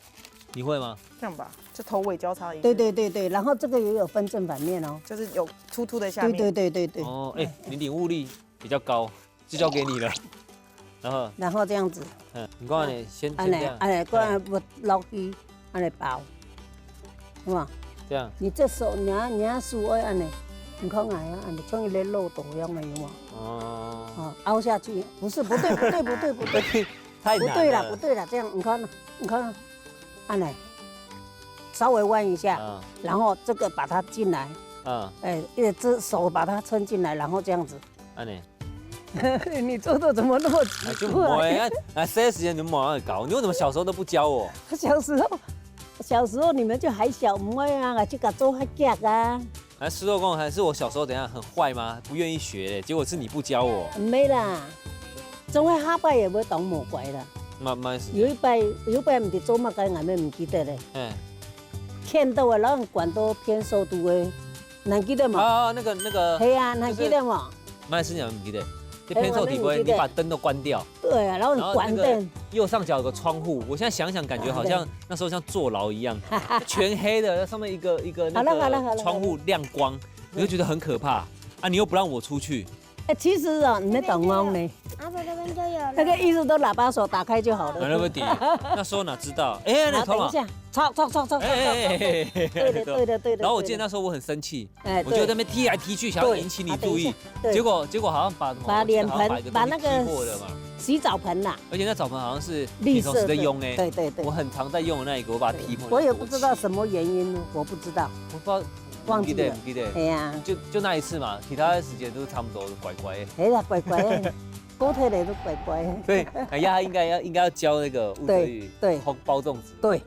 你会吗？这样吧，就头尾交叉的意思。对，对，对，对，然后这个也有分正反面哦。就是有凸凸的下面。对，对，对，对，对。哦，哎，你领悟力比较高，就交给你了。然后，然后这样子。嗯，你看呢，先，先这样。哎，哎，过来，嗯。我落去，哎，包，是吧？这样。你这手，你啊，你啊，手要按呢，你看啊，要按呢，像一个漏斗一样的，有吗？哦。哦，凹下去，不是，不对，不对，不对，不对。太难了。不对了，不对了，这样，你看，你看，按呢，稍微弯一下，嗯。然后这个把它进来，嗯。哎，一只手把它撑进来，然后这样子。按呢。你做的怎么那么奇怪？哎，就没啊，哎，这些时间你们忙着搞，你为什么小时候都不教我？小时候，小时候你们就还小，唔会啊，就甲做较遽啊。还是我讲，还是我小时候怎样很坏吗？不愿意学嘞，结果是你不教我。没啦，总会下摆也会当魔怪啦。慢慢是。有一摆，有一摆毋知做么个，俺们毋记得嘞。嗯。欠到啊，然后管到偏瘦肚诶，能记得吗？啊，那个，那个，嘿啊，能记得吗？慢慢是你们记得，就偏瘦底部，哎，我们记得。你把灯都关掉。对啊，然后关灯。然后那个右上角有个窗户，我现在想想，感觉好像啊，对。那时候像坐牢一样，全黑的，那上面一个，一个那个好了，好了，好了，窗户亮光，好了。我就觉得很可怕啊！你又不让我出去。哎，其实啊，你们懂哦呢。阿婆那边就有了。那个意思都喇叭手打开就好了。啊，那不行，那时候哪知道？哎，那好，等一下，吵吵吵吵吵吵。哎，哎，哎，哎，哎，对的，对的，对的，然后我记得那时候我很生气，哎，我就在那边踢来踢去，想要引起你注意，对，啊，等一下，对。结果，结果好像把什么，把脸盆，我记得好像把一个东西把那个踢破了嘛。洗澡盆呐。而且那澡盆好像是绿色的，平常时在用欸，对，对，对。我很常在用的那一个，我把它踢破，我也不知道什么原因，我不知道。我不知道，忘记了。不记得，不记得。哎呀。就，就那一次嘛，其他的时间都差不多乖乖的。哎呀，乖乖的，过头了都乖乖的。所以，哎呀，应该要，应该要教那个吴哲宇对，对。包粽子。对。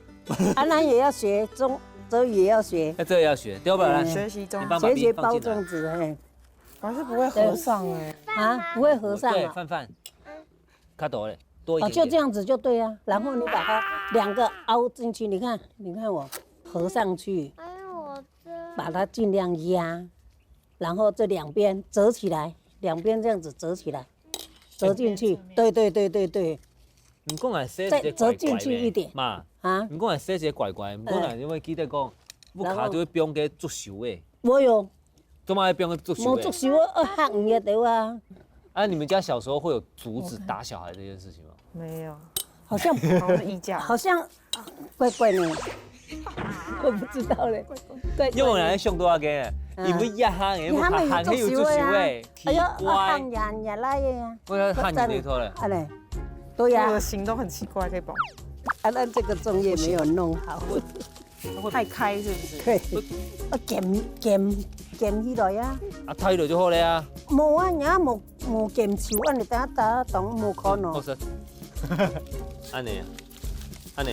安南也要学，中，哲宇也要学。那这个要学，对吧？来，嗯。学习中。你帮妈咪放进来。学习包粽子，嘿。我还是不会合上欸。啊，不会合上啊。对，饭饭。卡多嘞，多一点点。哦，就这样子就对啊。然后你把它两个凹进去，你看，你看我合上去，哎，我这把它尽量压，然后这两边折起来，两边这样子折起来，折进去。对，对，对，对，对。你讲个细节怪怪的，再折进去一点。妈，啊？你讲个细节怪怪，你讲个因为记得讲，屋下就会放个竹修的。我有。做么会放个竹修的？无竹修，我吓人个对啊。啊，你们家小时候会有竹子打小孩这件事情吗？没有。好像，好像是衣架。好像，啊，怪怪呢。我不知道嘞，怪怪。因为我来想到啊，个，嗯。因为一下，因为他们有竹修的啊。哎呦，奇怪。啊，吓人家来的啊。我要吓你那一套嘞。啊嘞，对呀。我的行动很奇怪，可以帮我。啊，那这个粽叶没有弄好。 太开是不是？对，啊，卷，卷，卷起来呀。啊，开了就好了呀。无啊，你也无，无卷手，啊，你等下打当无看哦。好吃。按呢啊，按呢。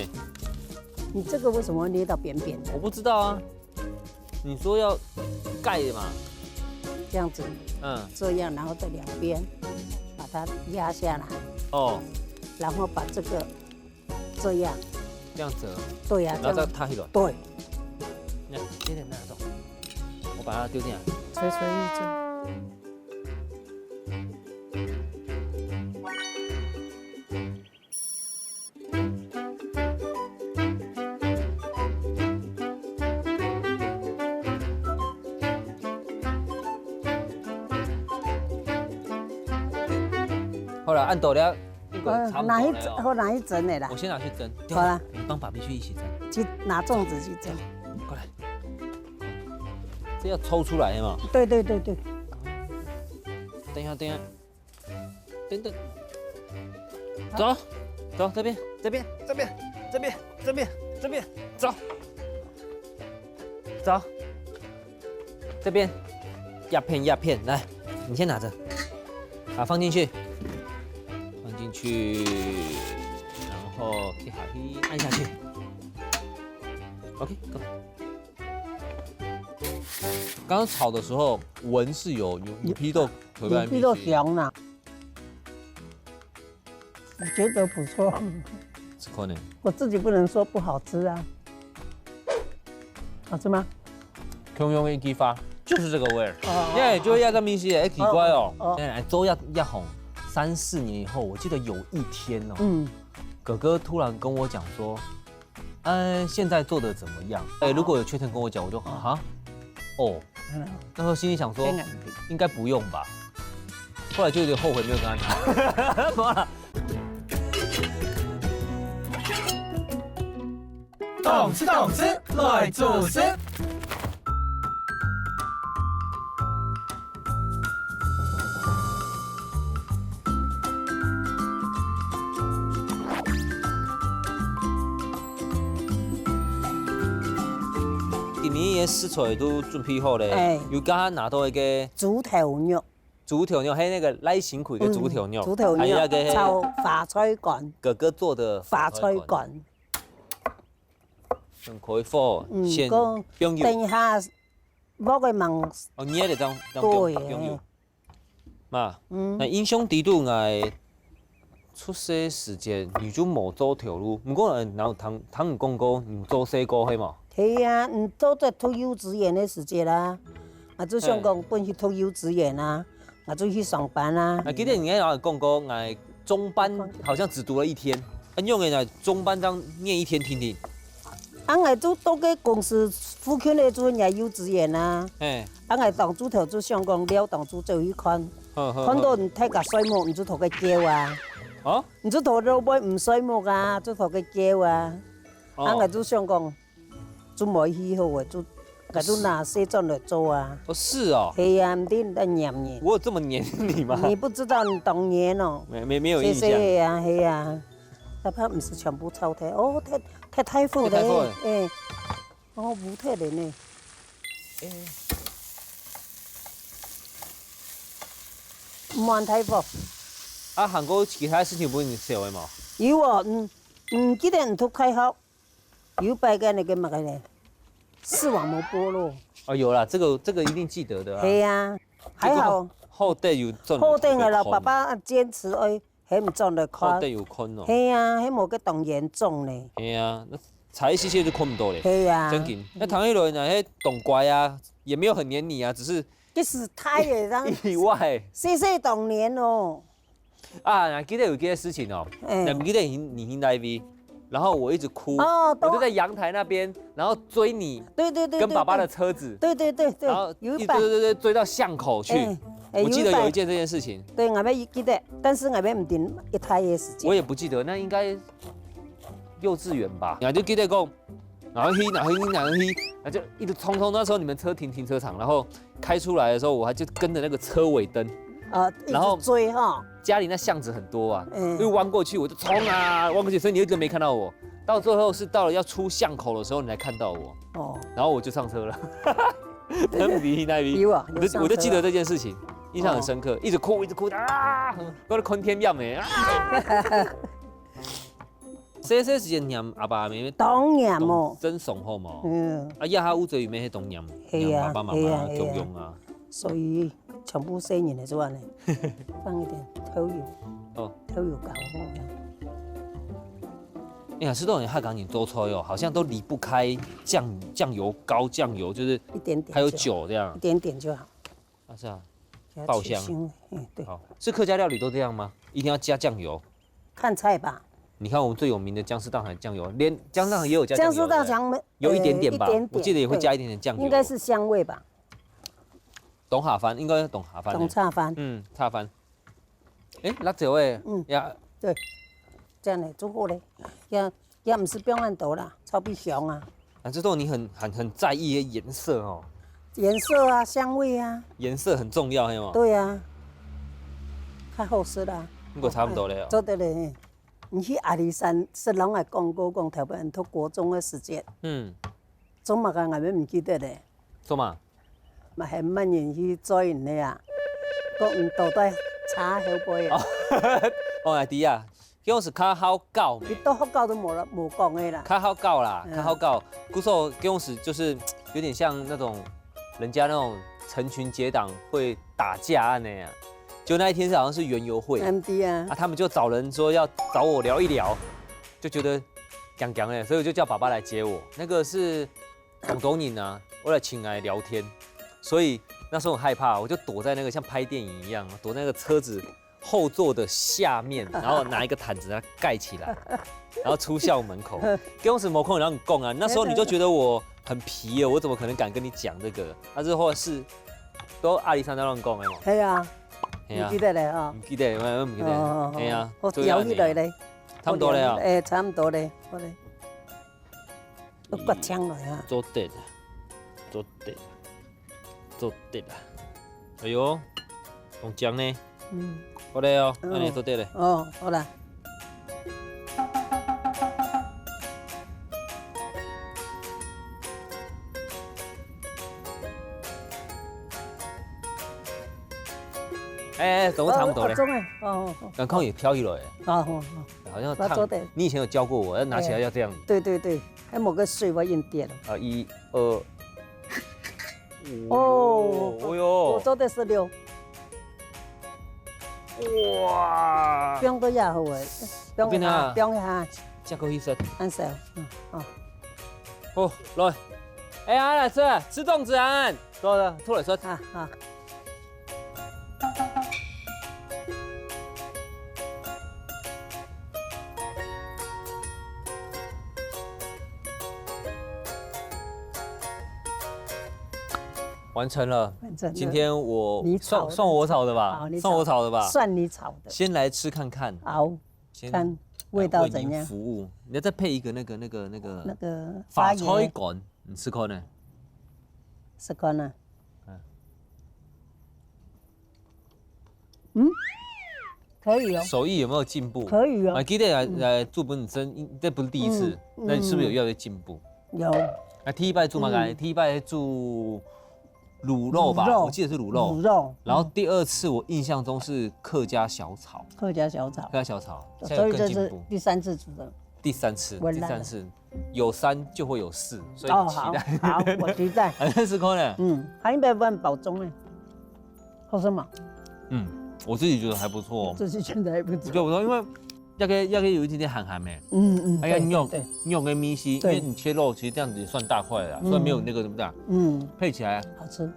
你这个为什么捏到扁扁的？我不知道啊。你说要盖的嘛。这样子，嗯。这样，然后这两边把它压下来。哦。然后把这个 这样。这样折。对呀，然后再这样。塌下来。对。那，有点那种，我把它丢进来。垂垂欲坠。好了，恁多了，應該差不多了哦。呃，拿去蒸，好，拿去蒸的啦。我先拿去蒸。好啦。你幫爸比去一起蒸。去拿粽子去蒸。過來。這要抽出來的嘛？對，對，對，對。等一下，等一下。 等等。走，走，這邊，這邊，這邊，這邊，這邊，這邊，走。走。這邊，一片，一片，來，你先拿著。好，放進去。放進去，然後去下去，按下去。OK，go。剛剛炒的時候，聞是有，有，有鼻到，有鼻到香啦。 我覺得不錯。這款呢？我自己不能說不好吃啊。好吃嗎？共樣个一句話，就是這個味兒。哦，哦，耶，就係這個味緒，哎，奇怪哦。哦，哦。哎，來做這，這紅三四年以後，我記得有一天哦，嗯。哥哥突然跟我講說，哎，現在做得怎麼樣？哎，如果有缺點跟我講，我就，啊，哦，嗯。那時候心裡想說，天然的。應該不用吧。後來就有點後悔沒有跟他談。沒有啦。動次動次來做事。 今晡日个食材都準備好咧，哎。有剛剛拿到一個豬頭肉。豬頭肉，還有那個拉辛苦的豬頭肉，嗯，豬頭肉，還有那個炒花菜乾。哥哥做的花菜乾。花菜乾。用開火，嗯，先个，放油。等一下，鑊个網。哦，你也得當，當放，對，放油。哎。 嘛，嗯。該印象底肚，𠊎出世時節，你就無做頭路。毋過，呃，𠊎有聽，聽你講過，你做細個，係無？係啊，你做在讀幼稚園个時節啦，𠊎就想講，嗯。本去讀幼稚園啊，𠊎就去上班啊。啊，記得你有講過，𠊎中班好像只讀了一天，啊，用个來中班這樣念一天聽聽。 啊，𠊎就到該公司附近个就若幼稚園啊。嘿。啊，𠊎當初頭就想講，尞當初走去看，好，好，好。看到你在該睡目，你就同佢噭啊。哦？你就同老妹毋睡目啊，就同佢噭啊。哦。啊，𠊎就想講，就無去好啊，就，𠊎就拿細轉來做啊。哦，是哦。係啊，毋知你在黏人。我有這麼黏你嗎？你不知道你當黏哦。沒，沒，沒有印象。細細个啊，係啊。 哪怕毋係全部炒忒，哦，忒，忒大火咧，忒大火咧。哎，哦，烏忒咧呢。哎。毋按大火。啊，還過其他事情分你笑个無？有哦，嗯，嗯，記得你讀大學，有擺个那個麼个咧，視網膜剝落。哦，有啦，這個，這個一定記得的啊。係啊，還好。結果後，後代有做，後代个啦，爸爸堅持，哎， 係毋轉來看。後代有看哦。係啊，係無个當嚴重呢。係啊，該差一息息就看毋到咧。係啊。正經。該唐一倫呢，係當乖啊，也沒有很黏你啊，只是其實他也讓意外。細細當黏哦。啊，還記得有一件事情哦，哎。你記得你，你去哪位？ 然後我一直哭，哦，我就在陽台那邊，然後追你，對，對，對，跟爸爸的車子，對，對，對，對，然後一直追，有一擺。追，追，追，追到巷口去。哎，哎，我記得有一擺。有一件這件事情。對，𠊎也記得，但是𠊎也毋知一大个時間。我也不記得，那應該幼稚園吧。我就記得講，然後去，然後去，然後去，然後就一直衝衝，那時候你們車停停車場，然後 開出來的時候，我還就跟著那個車尾燈，呃，一直追哈。然後家裡那巷子很多啊，嗯。因為彎過去我就衝啊，彎過去，所以你一直沒看到我。到最後是到了要出巷口的時候，你才看到我。哦。然後我就上車了。真的那一，有啊，有上車啊。我就，我就記得這件事情，印象很深刻，哦。一直哭，一直哭，啊，我的空天亮沒啊。 細細時節黏阿爸阿姆，當黏哦。當，當爽好無？嗯。啊，這下屋子有無係當黏，係啊，黏爸爸媽媽啊，係啊，係啊。共樣啊。所以全部細人仔就恁樣，放一點豆油，哦。豆油膏好了。哎呀，食到你客家人做菜哦，好像都離不開醬，醬油膏、醬油，就是一點點就好。還有酒這樣。一點點就好。啊，是啊，給它爆香。去腥味，嗯，對。好，是客家料理都這樣嗎？一定要加醬油？ 看菜吧。你看我們最有名的薑絲大腸醬油，連薑絲大腸也有加醬油，薑絲大腸沒，對不對？有一點點吧，呃，一點點，我記得也會加一點點醬油。對，應該是香味吧。當下飯，應該當下飯欸。當下飯。嗯，下飯。哎，辣椒哎，嗯，呀，對，這樣呢，足好咧，也也毋使放恁多啦，炒比香啊。啊，這都你很很很在意的顏色哦。顏色啊，香味啊。顏色很重要，係嗎？對啊，較好食啦。不過差不多了哦。做得咧，你去阿里山，食人來講過講，頭擺讀國中的時節，嗯，做麼个𠊎也毋記得咧。做麼？ 嘛還慢人去載人个啊，講毋倒在車後背啊。哦，哎，對啊，叫是較好搞咩。你到學校都無了，無講个啦。較好搞啦，嗯。較好搞。故所叫是就是有點像那種人家那種成群結黨會打架恁樣啊。就那一天是好像是園遊會，嗯，對啊。啊，他們就找人說要找我聊一聊，就覺得講講哎，所以我就叫爸爸來接我。那個是廣東人啊，我來請來聊天，所以那時候很害怕，我就躲在那個像拍電影一樣，躲在那個車子後座的下面，然後拿一個毯子給它蓋起來，然後出校門口。根本是沒空然後你講啊，那時候你就覺得我很皮耶，我怎麼可能敢跟你講這個？但是後來是都阿里山那亂講的嘛。係啊，係啊，你記得咧哈？你記得，我我記得，哦，係啊，我搖起來咧，差不多了啊。哎，差不多咧，好咧。 都割青來啊。做得啦，做得啦，做得啦。哎喲，當靚呢。嗯。好咧哦，嗯。恁樣做得咧。哦，好啦。哎哎，等我差不多咧。哦，哦，中了。哦，哦，哦。剛剛也飄起來了。哦，哦，哦。好像燙。我做得。你以前有教過我，要拿起來要這樣子。哎，對，對，對。 還無个水我已經跌了。啊，一、二。哦，哦喲，我做得十六。哇！放到也好誒，放一下，放一下。這个意思。恁少，嗯，好。好，來。哎呀，來吃，吃粽子啊！走了，出來說。啊，好。 完成了。完成了。今天我你炒的。算，算我炒的吧？好，你炒。算我炒的吧？算你炒的。先來吃看看。好，先看味道怎樣。來為您服務。你要再配一個那個，那個，那個那個發菜乾，發菜乾。你吃看呢？試看啊。嗯。 嗯，可以哦。手藝有沒有進步？可以哦。啊，記得來，嗯。來做本身，這不是第一次，嗯，那你是不是有越來越進步？有。那第一擺做麼个？嗯。第一擺做滷肉吧，滷肉。我記得是滷肉。滷肉。然後第二次我印象中是客家小炒。客家小炒。客家小炒，現在有更進步。所以這是第三次煮的。第三次，我來了。第三次。 有三就會有四，所以你期待。哦，好，好，我期待。還是可能。嗯，還應該換包裝呢，好吃嗎？嗯，我自己覺得還不錯哦。自己覺得還不錯。我覺得不錯，因為那個，那個有一點點鹹鹹的。嗯，嗯，哎呀，對，肉，對。肉的味緒，因為你切肉其實這樣子也算大塊了啦，嗯。所以沒有那個，對不對？嗯。配起來好吃。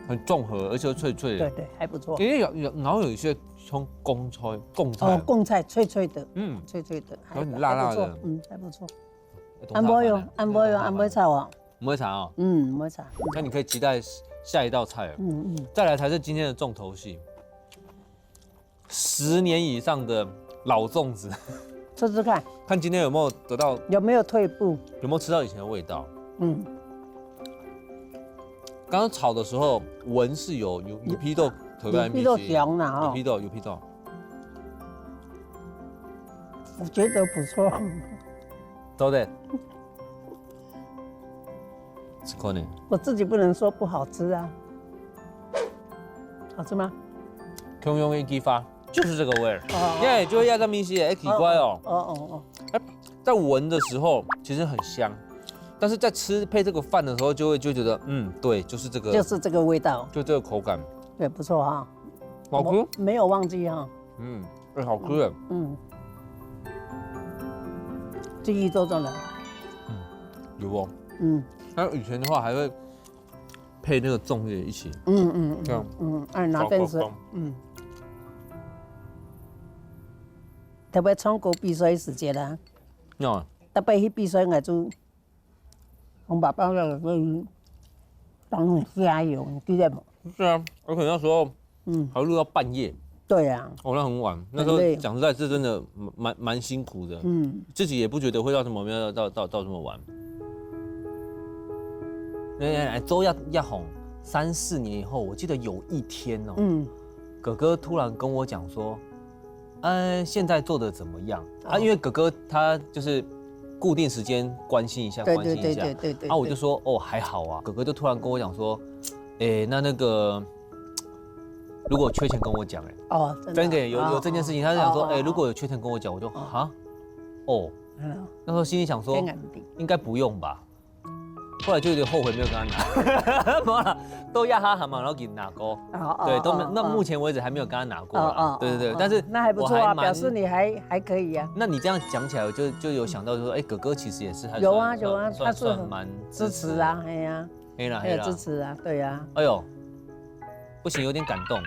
很綜合，而且又脆脆的。對，對，還不錯。因為有，有，然後有一些像蕹菜，蕹菜。哦，蕹菜，脆脆的。嗯。脆脆的。 有點辣辣的。還不錯，嗯，還不錯。欸，東大飯欸，恁會哦，恁會哦，恁會炒哦。毋會炒哦。嗯，毋會炒。那你可以期待下一道菜了。嗯，嗯。再來才是今天的重頭戲，十年以上的老粽子。吃吃看。看今天有沒有得到，有沒有退步？有沒有吃到以前的味道？嗯。剛剛炒的時候，聞是有，有，有鼻到，有鼻到香啦，吼。有鼻到，有鼻到。 我覺得不錯。對不對？吃看呢。我自己不能說不好吃啊。好吃嗎？共樣一句話，就是這個味兒。哦，哦，耶，就會壓在米線，欸，奇怪哦。哦，哦，哦。欸，在聞的時候其實很香，但是在吃配這個飯的時候，就會，就覺得，嗯，對，就是這個，就是這個味道。就這個口感。對，不錯哈。好吃。我沒有忘記哈。 嗯，欸，好吃耶。嗯。記憶做做了。嗯，有哦。嗯。他以前的話還會配那個粽葉一起。嗯，嗯，嗯，這樣。嗯，欸，拿飯匙。搞搞搞。嗯。特別唱歌比賽時節啊，喏。特別去比賽，𠊎就 我爸爸那個當時加油，你記得無？是啊，而且那時候，嗯。還錄到半夜，对啊，哦，那很晚，那时候很累。讲实在是真的蛮蛮蛮辛苦的，嗯，自己也不觉得会到什么没有到到到这么晚。来来来，周亚亚红，三四年以后，我记得有一天哦，嗯，哥哥突然跟我讲说，呃，现在做的怎么样？啊，哦，因为哥哥他就是固定时间关心一下，对关心一下，对对对对对，啊，我就说哦还好啊，哥哥就突然跟我讲说，诶，那那个如果缺钱跟我讲，哎，哦，真的啊，真的有有这件事情，他就想说，哦哦哦，哎，如果有缺钱跟我讲，我就哈，哦，嗯，那时候心里想说，应该不用吧，后来就有点后悔没有跟他拿，没有啦，都要他喊嘛，然后给拿过，哦哦，对，都没，哦哦，那目前为止还没有跟他拿过啦，哦哦，对对对，哦哦，但是那还不错啊，我还蛮，表示你还还可以啊，那你这样讲起来，我就就有想到说，哎，哥哥其实也是还有啊有啊，算他是算蛮支持啊，哎呀。黑啦黑啦，还有支持啊，对啊。哎呦，不行，有点感动。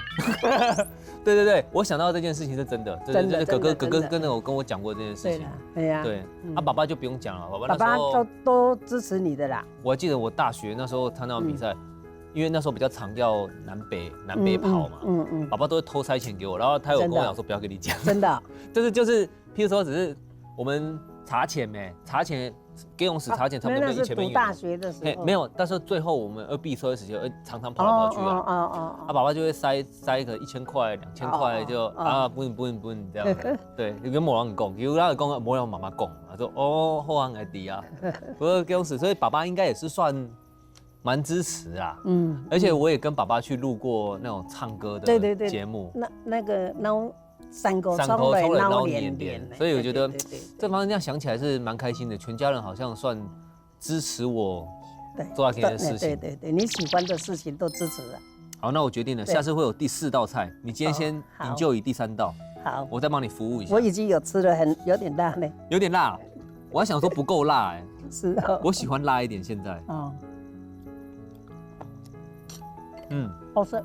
对对对，我想到这件事情是真的，真的真的，就是哥哥真的真的，哥哥跟我跟我讲过这件事情。对啦，对啊，对，嗯，啊，爸爸就不用讲了，爸爸那时候爸爸都都支持你的啦。我还记得我大学那时候参加比赛，嗯，因为那时候比较常要南北南北跑嘛，嗯嗯嗯，爸爸都会偷塞钱给我，然后他有跟我讲说不要跟你讲，真的，真的，就是就是，譬如说只是我们茶钱没，茶钱给我们使茶钱差不多一千美元。那是读大学的时候。嘿，没有，但是最后我们二 B 车的时候，呃，常常跑来跑去啊。哦哦哦哦，啊，爸爸就会塞塞个一千块、两千块，就啊，不用不用不用这样。对，有跟某人讲，有人讲，某人妈妈讲，他说哦，好啊，爱弟啊，不过给我使，所以爸爸应该也是算蛮支持啊。嗯，而且我也跟爸爸去录过那种唱歌的，对对对，节目，那那个那三个三个冲了闹连连，所以我觉得这方面这样想起来是蛮开心的，全家人好像算支持我做这件事情。对对对，你喜欢的事情都支持了。好，那我决定了，下次会有第四道菜，你今天先 enjoy 第三道，好，我再帮你服务一下。我已经有吃了很有点辣呢，有点辣，我还想说不够辣哎，是哦，我喜欢辣一点现在。哦，嗯，好吃。